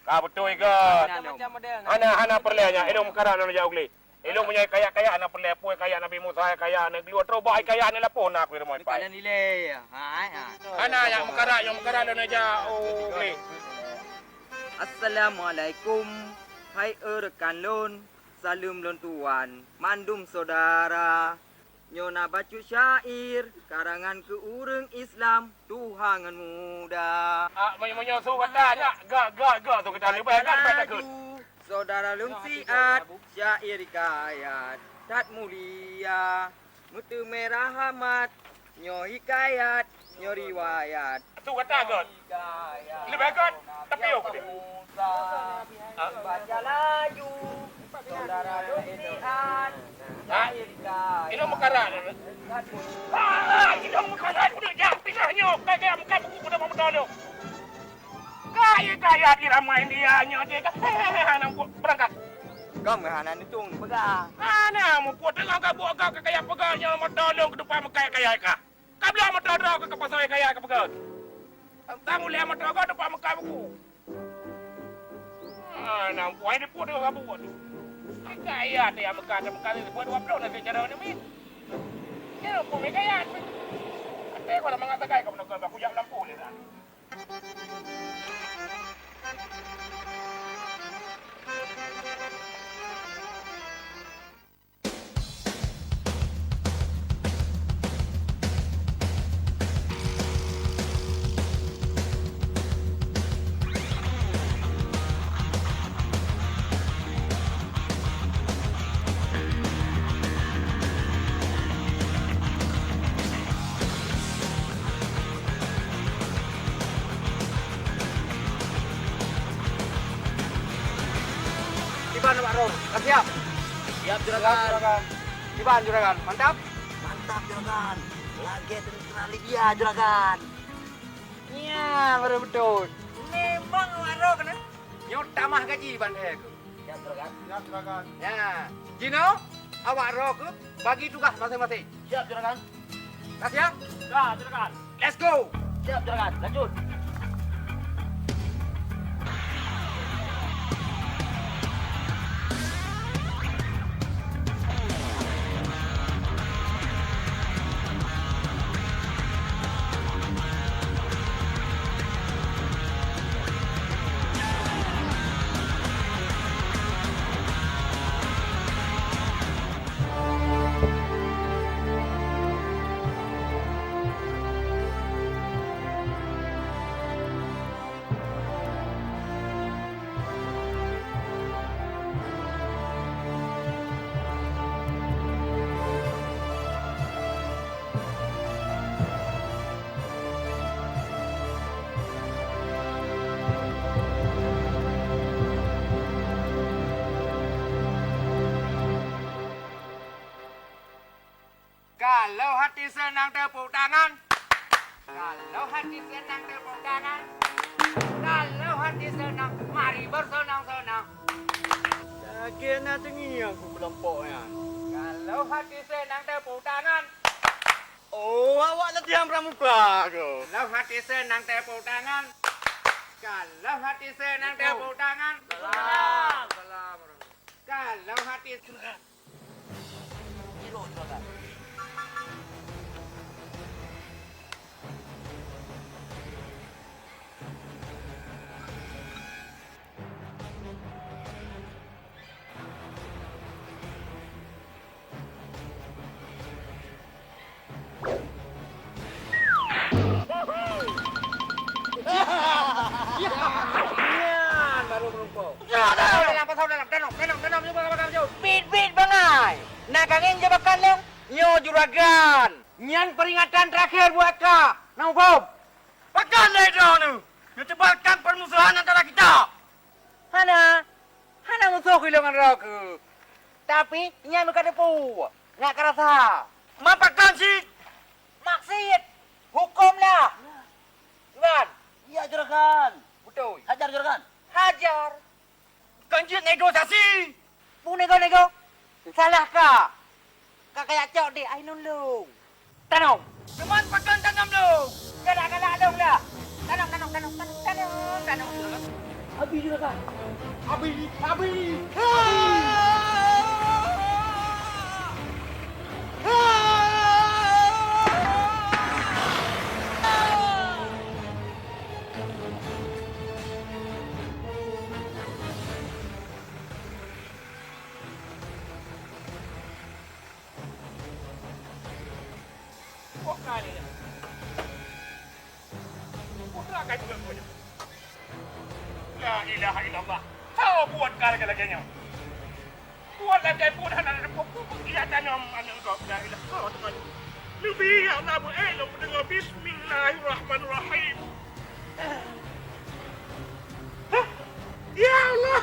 Ka beutôi gèt. Macam-macam model na. Hana, hana peureulèe nyan. Ilôn meukarat lôn jak u glé. Ilôn meunyoe kaya-kaya na peureulèe, peue kaya Nabi Musa, kaya aneuk glue, trok bak kaya aneuk lapor na aku rumoh ipai. Ni ka nilai. Ha, ha. Hana nyang meukarat, nyang meukarat lôn jak u glé. Assalamualaikum, hai rekan lôn, saleuem lôn tuan, mandum syedara. Nyoe na bacut syair karangan keu ureuëng Islam tuha ngon muda. Ah, meunyoe, meunyoe su gata nyak, ga, ga, ga su gata leubeh ga leubeh takheun. Syedara lôn siat, syair hikayat that mulia, meuteumé rahmat. Nyoe hikayat, nyoe riwayat. Tu gata göt. Leubeh göt, tapi yo kudeh. Ha? Baca laju, syedara lôn siat. Ha? Ilôn meukarat. Ah, ilôn meukarat, udah jam pinah nyoe, ka gaya muka buku kuda mau beutolong. Kaya-kaya di ramai dia nyoe dia ka. Hei, hei, hei, hana mupuet berangkat. Gam hana nitong peugah. Hana mupuet tengah gabuk gau ka kaya peugah nyoe mau tolong ke depan meukai kaya ka. Ka blah moto droe keu pasai kaya keu peugöt. Tang ulèe moto goe teumpat meukat buku. Ah, na puai dipot deungon rabu tu. Kaya teuh ya meukat, meukat buat dua ploh na cara ni min. Kira pun mega ya. Até gua mangat takai kau nak aku jak lampu dia dah. Kiban awak roh, ka siap? Siap, juragan. Siap, juragan. Kiban, juragan. Mantap? Mantap, juragan. Lagèe tentara Libya, juragan. Nya, baru beutôi. Memang awak roh keunan. Nyoe tamah gaji ban lhèe keuh. Siap, juragan. Siap, juragan. Nya, jinoe awak roh keuh bagi tugaih maséng-maséng. Siap, juragan. Ka siap? Siap, juragan. Let's go! Siap, juragan. Lanjut. Kalau hati senang, tepuk tangan. Kalau hati senang, tepuk tangan. Kalau hati senang, mari bersenang-senang. Lagèe na teungieng ku keulompok nyan. Kalau hati senang, tepuk tangan. Oh, awak latihan pramuka ke? Kalau hati senang, tepuk tangan. Kalau hati senang, tepuk tangan. Salam. Salam. Kalau hati senang. Irok juragan. Nyan baru meureumpok. Dalam, dalam, dalam, dalam, dalam, dalam, dalam, dalam, dalam. Bit, bit, bangai. Na kangen jabakan lom? Nyoe juragan. Nyan peringatan terakhir buat kah. Na muphom? Pakon lé droeneuh? Neutebalkan permusuhan antara kita. Hana. Hana musoh ilong ngon droe keuh. Tapi, nyan meukateupeu. Nyak karasa. Ma pakon cit? Maksiet. Huköm lah. Iwan. Iya, juragan. Beutôi. Hajar, juragan. Hajar. Kon jeuet negosiasi. Peue nego-nego? Salah ka. Ka kajak cok di ai nun lông. Tanom. Teuma pakon tanom lông? Galak-galak lông lah. Tanom, tanom, tanom, tanom, tanom, tanom. Abi juragan. Abi, abi. Putra kai peugah buet nyoe. La ilaha illallah. Hana buet ka lagèe-lagèe nyoe. Buet lagèe buet hana ada pokok pun tidak tanam aneuk gob. La ilaha illallah. Leubeh ya Allah, buet eh, lôn peudeungoe bismillahirrahmanirrahim. Hah? Ya Allah.